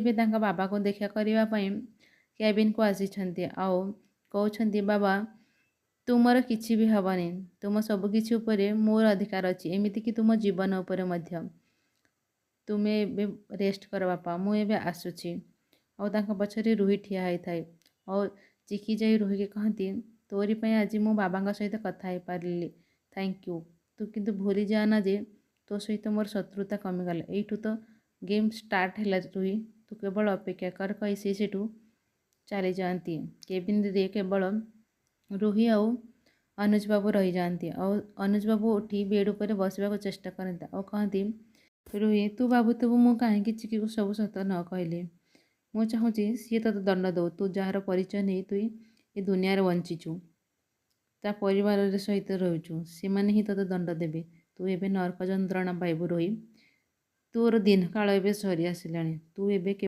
ଏବେ ତାଙ୍କ ବାବାକୁ ଦେଖା କରିବା ପାଇଁ କ୍ୟାବିନ୍କୁ ଆସିଛନ୍ତି ଆଉ କହୁଛନ୍ତି, ବାବା, ତୁମର କିଛି ବି ହେବନି। ତୁମ ସବୁକିଛି ଉପରେ ମୋର ଅଧିକାର ଅଛି, ଏମିତିକି ତୁମ ଜୀବନ ଉପରେ ମଧ୍ୟ। ତୁମେ ଏବେ ରେଷ୍ଟ କର ବାପା, ମୁଁ ଏବେ ଆସୁଛି। ଆଉ ତାଙ୍କ ପଛରେ ରୁହି ଠିଆ ହେଇଥାଏ ଆଉ ଚିକି ଯାଇ ରୁହିକି କହନ୍ତି, ତୋରି ପାଇଁ ଆଜି ମୁଁ ବାବାଙ୍କ ସହିତ କଥା ହେଇପାରିଲି, thank you. ତୁ କିନ୍ତୁ ଭୁଲି ଯାଆନା ଯେ ତୋ ସହିତ ମୋର ଶତ୍ରୁତା କମିଗଲା। ଏଇଠୁ ତ ଗେମ୍ ଷ୍ଟାର୍ଟ ହେଲା ରୁହି, ତୁ କେବଳ ଅପେକ୍ଷା କର, କହି ସେ ସେଠୁ ଚାଲିଯାଆନ୍ତି। କେବିନରେ କେବଳ ରୁହି ଆଉ ଅନୁଜ ବାବୁ ରହିଯାଆନ୍ତି ଆଉ ଅନୁଜ ବାବୁ ଉଠି ବେଡ଼୍ ଉପରେ ବସିବାକୁ ଚେଷ୍ଟା କରନ୍ତି ଆଉ କହନ୍ତି, ରୁହି, ତୁ ଭାବୁଥିବୁ ମୁଁ କାହିଁକି ଚିକିକୁ ସବୁ ସତ ନ କହିଲି। ମୁଁ ଚାହୁଁଛି ସିଏ ତୋତେ ଦଣ୍ଡ ଦେଉ। ତୁ ଯାହାର ପରିଚୟ ନେଇ ତୁଇ ଏ ଦୁନିଆରେ ବଞ୍ଚିଛୁ, ତା ପରିବାରରେ ସହିତ ରହୁଛୁ, ସେମାନେ ହିଁ ତୋତେ ଦଣ୍ଡ ଦେବେ। ତୁ ଏବେ ନରକ ଯନ୍ତ୍ରଣା ପାଇବୁ ରୋହି। ତୋର ଦିନକାଳ ଏବେ ସରି ଆସିଲାଣି। ତୁ ଏବେ